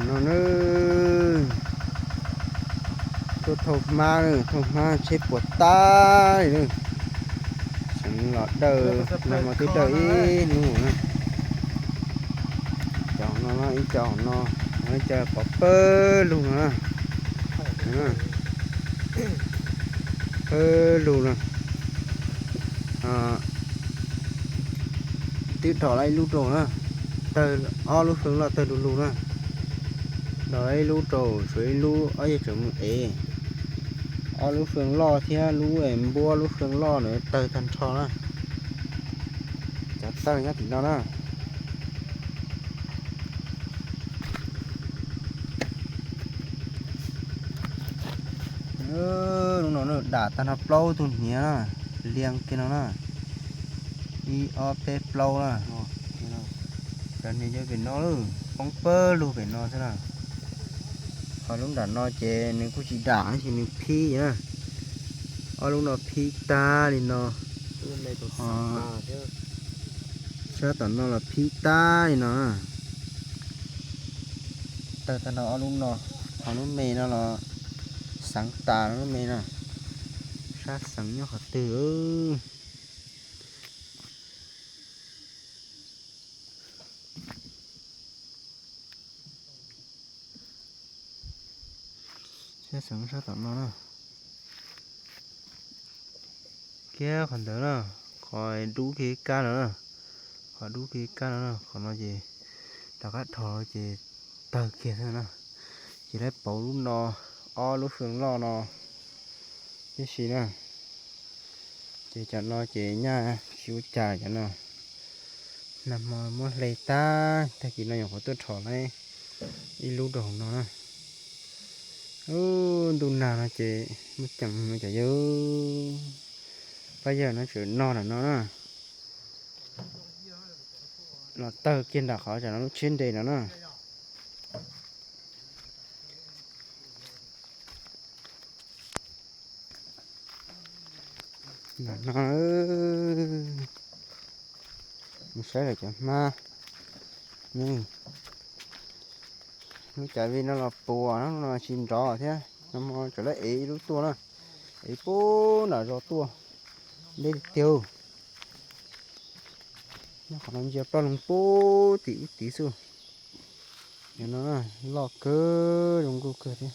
No na, tuaj thauj hmab, thauj hmab tsheb puas tas li na. Seev los dawj, nag hmo twb dawj ib hnub na. Cov no, ib co no, ib co pov pawg lug no na. Pawg lug no. Twb dhos lawm ib lub rau na, tawg, ob lub fwj loj tawg lug lug na. Dhos lawm ib lub rau, tshuav ib lub ob yawg tseem mus ev. Ob lub fwj loj thiab lub npuab lub fwj loj na tawg tag nrho na. Cov tawg nyob tim no na. Lub no dam tag no plaub tug hniav na, lias kiag no na, ib ob peb plaub na. Cov hniav nyob pem no lawm, poob pawg lug pem no xwb na. Ho lub nram no ces nws kuj tsis dam tab sis nws phib na. Ob lub no phib tag li no. Sab tom no los phib tag li no. Tawg tag no ob lub no, ho lub me no los xeev tas lub me no. Sab xeev nyob qhov twg? Sab xeev sab tom no na. Kiag qhov ntawd na, qhov dub kiag kab no na, qhov dub kiag kab no na, qhov no ces rov qab dhos ces tawg kiag xwb na. Ces lawv pauv lub no, ob lub fwj loj no tib si na. Ces cov no ces nyaj tsis ua cas cov no. Nag hmo muab hle tag, tag kis no nyuam qhuav tuaj rho lawm ib lub rau hauv no na. Ub, ntuj nag no ces muaj ceem no cov yawg, pab yawg no tseem noj nram no na. Los tawg kiag nram qhov tsam no lub tsheb nres no na. Nram no, mus saib lawm cov hmab. Lub cav vij no los puas no tsis nrov thiab, nag hmo tseem lawv ev ib lub tuaj na, ev puag nram zos tuaj, deb tiag tiag. Nyob qhov no ntsia plaub loog puag tim ub tid xwb. Cov no loj kawg, zoo nkauj kawg thiab.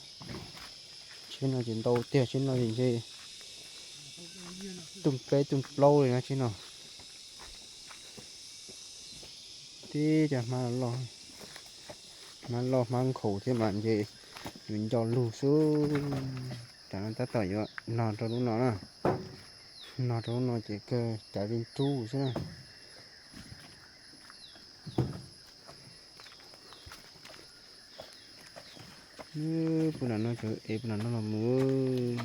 Tsheb no ces ntau tiag, tsheb no ces ntshe tus peb tus plaub li na tsheb no. Tib cov hmab loj, hmab loj hmab nkhaus thiab mas ntshe yuav nco lug xwb. Tam no tab tom yuav no rau lub no na, no rau lub no ces kawg cav vij rub xwb na. Puag nram no, ev puag nram no los mus.